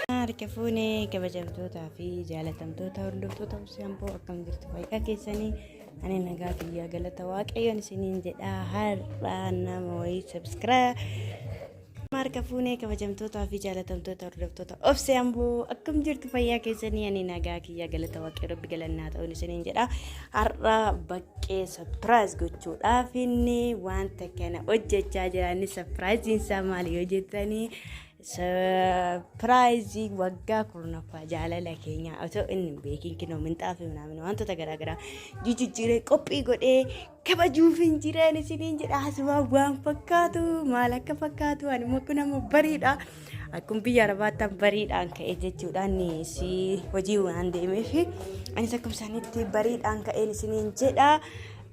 Harka fuunee kabajamtootaa fi jaalatamtoota hordoftoota Obsee Amboo, akkam jirtu? Fayyaa keessanii? Ani nagaa kiyyaa, galata Waaqayyoon isiniin jedha. Har'a nama wayii subscribe. Harka fuunee kabajamtootaa fi jaalatamtoota hordoftoota Obsee Amboo, akkam jirtu? Fayyaa keessanii? Ani nagaa kiyyaa, galata Waaqayyo, Rabbi galannaa ta'uun isiniin jedha. Har'a Baqqee surprise gochuudhaaf inni wanta kana hojjechaa jira. Inni surprise isaa maali yoo jettanii, surprise waggaa 10ffaa jaalala keenya otoo inni hin beekin kinoo minxaafii minaamin wantoota garaagaraa jijjiiree qophii godhee kabajuuf hin jireen isiniin jedha. Asumaa waan fakkaatu, maal akka fakkaatu, ani immoo kun ammoo bariidha. Akkuma biyya Arabaatti bariidhaan ka'e jechuudhaan si hojii waan deemeef, anis akkuma isaaniitti bariidhaan ka'een isiniin jedha.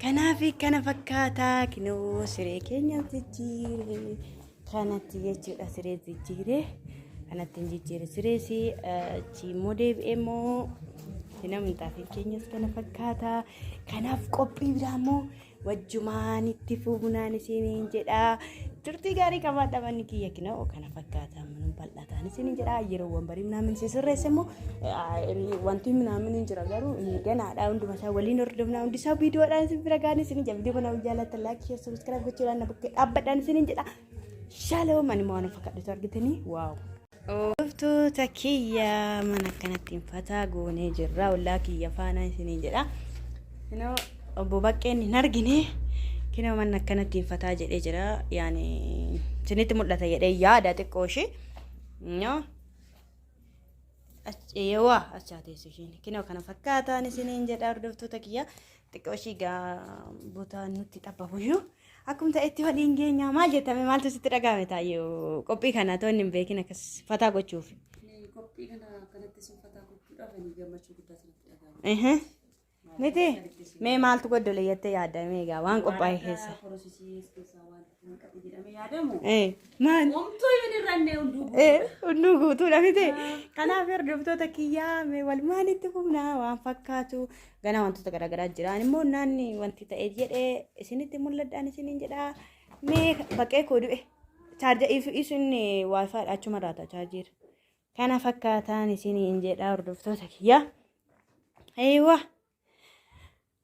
Kanaaf kana fakkaata, kinoo siree keenya jijjiire kanatti jechuudha. Siree jijjiire kanatti hin jijjiire sireesi achi immoo deebi'ee immoo kinoo minxaafiin keenyas kana fakkaata. Kanaaf qophii biraa immoo wajjumaan itti fuunaan isiniin jedha. Turtii gaarii qabaadha. Manni kiyya kinoo kana fakkaata, manni bal'ataan isiniin jedha. Yeroo wambarii minaamin si sirreesse immoo wanti minaamin hin jira, garuu inni ganaadha. Hunduma isaa waliin hordofnaa, hundi isaa viidiyoodhaan isin bira gaanii isiniin jedha. Viidiyoo kana jaallattan like, share, subscribe gochuudhaan na bukkee dhaabbadhaan isiniin jedha. Shalom. Ani waan fakkaadhu argitanii, wow. Hordoftoota kiyya, mana akkanatti fataa goonee jirra ollaa kiyya faana isiniin jedha. Kinoo obbo Baqqeen hin argine, kinoo manni akkanatti fataa jedhee jira. Yaani isinitti mul'ata jedhee yaada xiqqoo ishee. Nyoo. Eewwa, achaa teessu isheen. Kinoo kana fakkaataan isiniin jedha, hordoftoota kiyya. Xiqqoo ishii gaa botaan nutti xabbabuyyuu. Akkuma ta'etti waliin geenyaa. Maal jettame, maaltu sitti dhagahame taayyoo qophii kana otoo inni hin beekin akkas fataa gochuuf? Qophii kana akkanatti sun fataa gochuudhaaf ani gammachuu guddaa sanatti dhagahame. Miti mee maaltu goddole jettee yaadda mee egaa waan qophaa'e keessa? Processii keessaa waan hanqate jedhamee yaadamu. Maal? Homtuu hin irranne, hunduu Hunduu guutuudha miti. Kanaaf hordoftoota kiyyaa, mee walumaan itti fufnaa. Waan fakkaatu gana wantoota garaagaraa jiraan immoo naanni wanti ta'e jedhee isinitti mul'adhaan isiniin jedhaa. Mee Baqee koo du'e. Chaarja isin WiFi achuma irraa chaarjiira. Kana fakkaataan isiniin jedhaa, hordoftoota kiyyaa. Eewa.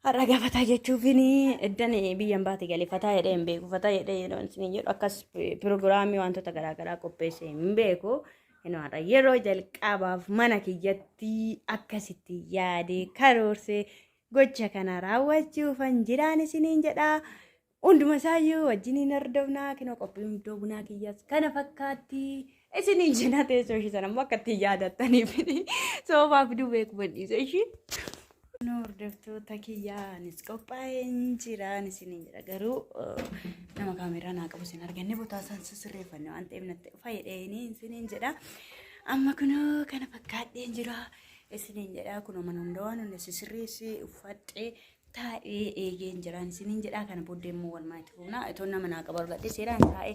Har'a gafataa jechuufin eddan biyyan baate galee fataa jedhee hin beeku. Fataa jedhee yeroo isiniin jedhu akkas piroogiraamii wantoota garaagaraa qopheessee hin beeku. Inni har'a yeroo jalqabaaf mana kiyyatti akkasitti yaadee karoorsee gocha kana raawwachuufan jiraan isiniin jedhaa. Hunduma isaayyuu wajjiniin hordofnaa. Kinoo qophiin iddoo bunaa kiyyaas kana fakkaatti. Isiniin jedha. Teessoo ishii sana immoo akka ittiin yaadattaniif soofaa fiduu beeku bal'isa ishii. Hordoftoota kiyyaa, anis qophaa'een jira isiniin jedha, garuu nama kaameeraa naa qabu isin arganne botaa isaan sirreeffanne waan ta'eef natti fayyadheenii isiniin jedha. Amma kunoo kana fakkaadheen jira isiniin jedha. Kunoo mana hunda waan hunda sisirreessee uffadhee taa'ee eegeen jiraan isiniin jedha. Kana booddee immoo walumaa itti fufna. Itoo nama naa qabu argadhe seeraan taa'ee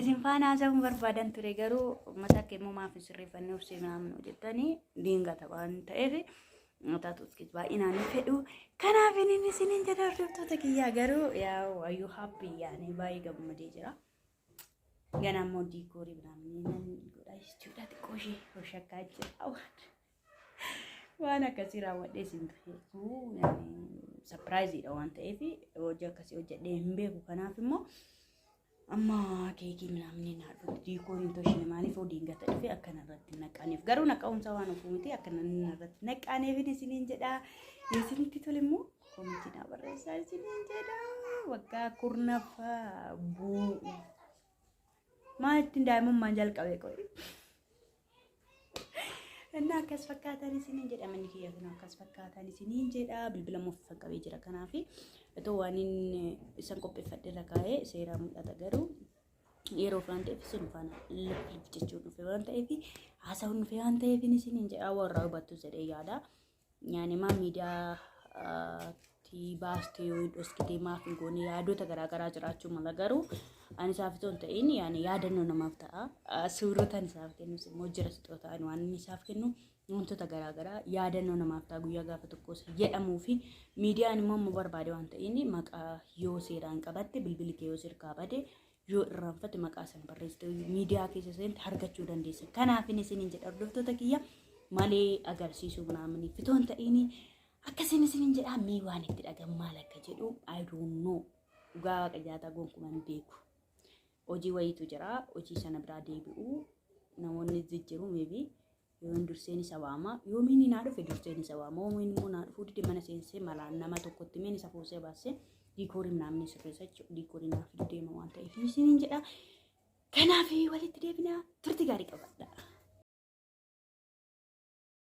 isin faana haasa'uun barbaadan ture, garuu mataa kee immoo maaf hin sirreeffannee obsee naamnu jettanii diingata waan ta'eef mataa tuskis baay'inaan hin fedhu. Kanaaf inni isiniin jedha, hordoftoota kiyyaa, garuu yaa are you happy? Yaani baay'ee gammadee jira. Ganaa immoo decorii biraan nan godha jechuudha. Xiqqoo ishee hoshakkaa jira, waan akkasii raawwadhee isin beeku, surpriseiidha waan ta'eef hojii akkasii hojjedhee hin beeku. Kanaaf immoo amma keekii minaamni naa dhufu decoriin toshine maaliif odiin gata dhufe akkana irratti naqaaniif, garuu naqa'umsa waan ofuu miti, akkana irratti naqaaniif isiniin jedha. Yoo isinitti tole immoo commentii naa barreessaa isiniin jedha. Waggaa 10ffaa buu maal ittiin daa'imummaan jalqabe qo'i. Innaa akkas fakkaatan isiniin jedha. Manni kiyya kun akkas fakkaatan isiniin jedha. Bilbila muffan qabee jira, kanaaf itoo waan inni isan qopheeffadhe irra kaa'ee seeraa mul'ata, garuu yeroo waan ta'eef isin faana lif jechuun dhufe waan ta'eef, haasa'uun dhufe waan ta'eef isiniin jedha. Warra hubattu jedhee yaada. Nyaani maa miidiyaa baastee yoo hin dhoskitee maaf hin goone yaadota garaagaraa jiraachuu mala, garuu ani isaaf itoo hin ta'in yaani yaadannoo namaaf ta'a. Suurota isaaf kennus immoo jira, sixootaan waan inni isaaf kennu wantoota garaagaraa yaadannoo namaaf ta'a guyyaa gaafa tokkos jedhamuu fi miidiyaan immoo amma barbaade waan ta'in maqaa yoo seeraan qabatte, bilbilli kee yoo sirkaa bade Yoo irraanfatte maqaa san barreessite miidiyaa keessa seente argachuu dandeessa. Kanaafin isiniin jedha, hordoftoota kiyya, malee agarsiisuu naamni fitoon ta'ini akkasiin isiniin jedha. Mee waan itti dhagahu maal akka jedhu I don't know. Dhugaa Waaqa jaataa gonkumaa hin beeku. Hojii wayiitu jira. Hojii sana biraa deebi'u namoonni jijjiiru, maybe yoon durseen isa waama, yoomiin naa dhufe durseen isa waama, yoomiin immoo naa dhufuu dide mana seensee malaan nama tokkotti meen isa fuusee baasee diikoorii naamni sirreessa jechuudha. Diikoorii naaf fiduu deema waan ta'eef isiniin jedha. Kanaaf walitti deebinaa, turtii gaarii qabadha.